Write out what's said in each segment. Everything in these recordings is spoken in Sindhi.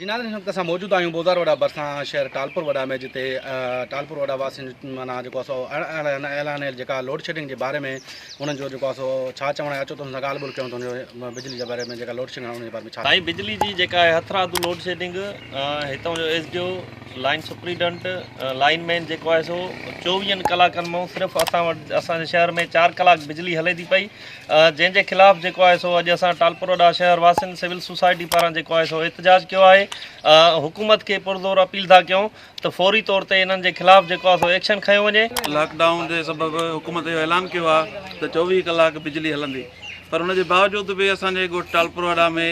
جي ناظرين هن وقت اسان موجود آهيون بوزار وڏا ڀرسان شهر ٽالپور وڏا ۾ جتي ٽالپور وڏا واسين معنيٰ جيڪو آهي سو اڻ اعلانيل جيڪا لوڊ شيڊنگ جي باري ۾ انهن جو جيڪو آهي سو ڇا چوڻ آهي اچو ته انهن سان ڳالهه ٻولهه ڪيون ته ان جو بجلي جي باري ۾ جيڪا لوڊ شيڊنگ آهي ان جي باري ۾ ڇا سائين بجلي جي جيڪا آهي هٿرادو لوڊ شيڊنگ هتان جو S D O line superintendent line man جيڪو آهي سو چوويهن ڪلاڪن مان صرف اسان وٽ اسان جي شهر ۾ چار ڪلاڪ بجلي هلي ٿي پئي جنهن جي خلاف جيڪو آهي سو اڄ اسان ٽالپروڏا شهر واسين سول سوسائٽي پاران جيڪو آهي سو احتجاج ڪيو آهي حڪومت کي پرزور اپيل ٿا ڪيون ته فوري طور تي انهن جي خلاف جيڪو آهي سو ايڪشن کنيو وڃي. لاڪ ڊائون جي سبب حڪومت اهو اعلان ڪيو آهي ته 24 ڪلاڪ بجلي هلندي پر ان جي باوجود به اسان جي ڳوٺ ٽالپروڏا ۾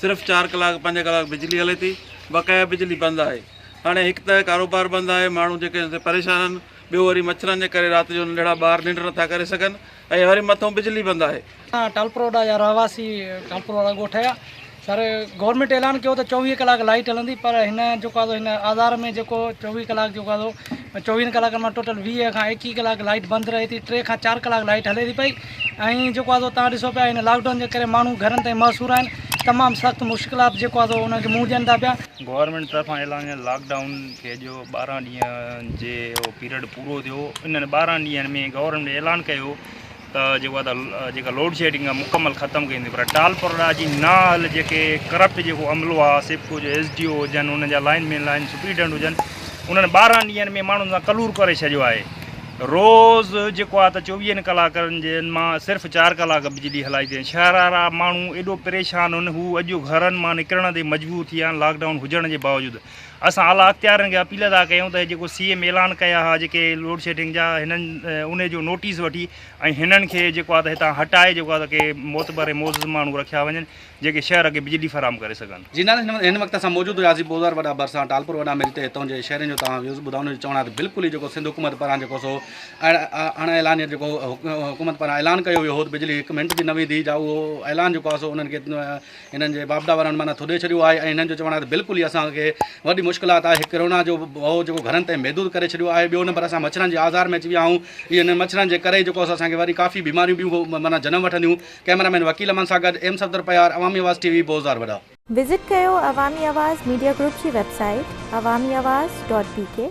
صرف چار ڪلاڪ پنج ڪلاڪ بجلي هلي ٿي بقايا بجلي بند آهي هاڻي هڪ ته ڪاروبار بند آهي ماڻهو جيڪي پريشان آهن ٻيو وري مڇرن جي ڪري رات جو ننڍڙا ٻار ننڊ نٿا ڪري سگهن ۽ وري مٿئون بجلي بند آهي. اسان ٽالپروڊا جا رهواسي ٽالپروڊا ڳوٺ جا سر گورنمينٽ اعلان ڪيو ته 24 ڪلاڪ لائيٽ هلندي پر هن جيڪو آهي هن آزار ۾ جيڪو 24 ڪلاڪ جيڪو آهي 24 ڪلاڪن مان ٽوٽل 20 کان 21 ڪلاڪ لائيٽ بند رهي ٿي 3 کان 4 ڪلاڪ لائيٽ هلي ٿي پئي ۽ جيڪو آهي تان ڏسو پيا هن لاڪ ڊائون جي ڪري ماڻهو گهرن تائين محصور آهن تمام سخت مشڪلات جيڪو آهي انهن کي منهن ڏين ٿا پيا. گورنمينٽ طرفان اعلانيل لاڪ ڊائون کي اڄ 12 ڏينهن جي پيريڊ پورو ٿيو انهن 12 ڏينهن ۾ گورنمينٽ اعلان ڪيو ته جيڪو آهي ته جيڪا لوڊ شيڊنگ آهي مڪمل ختم ڪئي ويندي پر ٽالپر جي نااهل جيڪي ڪرپٽ جيڪو عملو آهي سيپڪو جو ايس ڊي او هجن انهن جا لائن مين لائن سپريڊنٽ هجن انهن 12 ڏينهن ۾ ماڻهن سان ڪلور ڪري ڇڏيو آهي روز جيڪو آهي ته چوويهن ڪلاڪن جي مان صرف چار ڪلاڪ بجلي هلائي ٿي شهر وارا ماڻهو ايڏو پريشان آهن هو اڄ گهرن مان نڪرڻ تي مجبور ٿي ويا آهن لاڪ ڊائون هجڻ جي باوجود اسان اعليٰ اختيارين کي اپيل ٿا ڪيون ته جيڪو سي ايم اعلان ڪيا هئا جيڪي لوڊ شيڊنگ جا هنن ان جو نوٽيس وٺي ۽ هنن کي جيڪو آهي ته هتان هٽائي جيڪو آهي ته ڪي معتبر ۽ معزز ماڻهو رکيا وڃن جيڪي شهر کي بجلي فراهم ڪري سگهن. جي ناظرين هن وقت اسان موجود هياسين بوزار وڏا ڀرسان ٽالپور وڏا ۾ جتي هتان جي شهرين جو توهان ويوز ٻڌا انهن جو چوڻ آهي ته بلڪل ئي جيڪو سنڌ حڪومت پاران جيڪو سو اڻ اعلانيه جيڪو حڪومت پاران اعلان ڪيو ويو هو ته بجلي هڪ منٽ به نه ويندي جا اهو اعلان جيڪو آهي سو انهن کي هنن جي واپڊا وارن معنيٰ ٿڏي ڇڏيو آهي ۽ هنن جو چوڻ آهي ته بلڪل ئي اسان کي وڏي مشڪلات آهي ڪرونا جو وباء جيڪو گهرن تائين محدود ڪري ڇڏيو آهي ٻيو نمبر اسان مڇرن جي آزار ۾ اچي ويا آهيون اهي انهن مڇرن جي ڪري جيڪو اسان کي وري ڪافي بيماريون ٻيون معنيٰ جنم وٺنديون ڪئميرا مين وڪيل احمد سان گڏ ايم صفدر پيار عوامي آواز ٽي وي بوزدار وڏا. وزٽ ڪيو عوامي آواز ميڊيا گروپ جي website Awami Awaz dot B K.